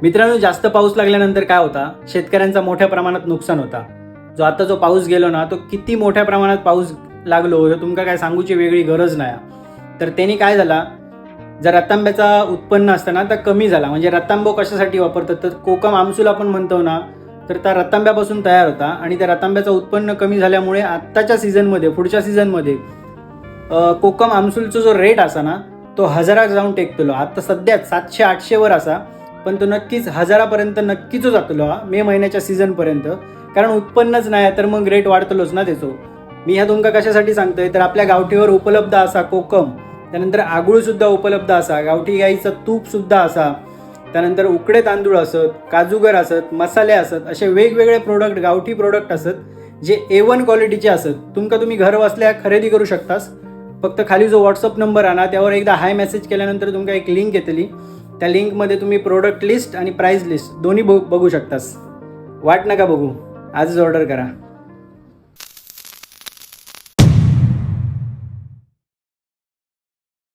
मित्रांनो, जास्त पाऊस लागल्यानंतर काय होता? शेतकऱ्यांचा मोठ्या प्रमाणात नुकसान होता. जो आता जो पाऊस गेलो ना, तो किती मोठ्या प्रमाणात पाऊस लागलो हे तुमका काय सांगूची वेगळी गरज नाही. तर त्यांनी काय झाला, जर रतांब्याचा उत्पन्न असतं ना, तर कमी झाला. म्हणजे रतांबो कशासाठी वापरतात? तर कोकम आमसूल आपण म्हणतो ना, तर त्या रतांब्यापासून तयार होता आणि त्या रतांब्याचं उत्पन्न कमी झाल्यामुळे आत्ताच्या सीझनमध्ये, पुढच्या सीझनमध्ये कोकम आमसूलचा जो रेट असा ना, तो हजाराक जाऊन टेकतलो. आता सध्या 700-800 वर असा, पण तो नक्कीच हजारापर्यंत नक्कीच जातलो हा मे महिन्याच्या सीझनपर्यंत. कारण उत्पन्नच नाही तर मग रेट वाढतलोच ना त्याचो. मी ह्या तुमका कशासाठी सांगतोय? तर आपल्या गावठीवर उपलब्ध असा कोकम, त्यानंतर आगुळसुद्धा उपलब्ध असा, गावठी गाईचं तूपसुद्धा असा, त्यानंतर उकडे तांदूळ असत, काजूगर असत, मसाले असत, असे वेगवेगळे प्रोडक्ट, गावठी प्रोडक्ट असत, जे ए 1 क्वालिटीचे असत. तुमका तुम्ही घर बसल्या खरेदी करू शकतास. फक्त खाली जो व्हॉट्सअप नंबर आहे ना, त्यावर एकदा हाय मेसेज केल्यानंतर तुमका एक लिंक येतली. त्या लिंकमध्ये तुम्ही प्रोडक्ट लिस्ट आणि प्राईस लिस्ट दोन्ही बघू शकतास. वाट नका बघू, आजच ऑर्डर करा.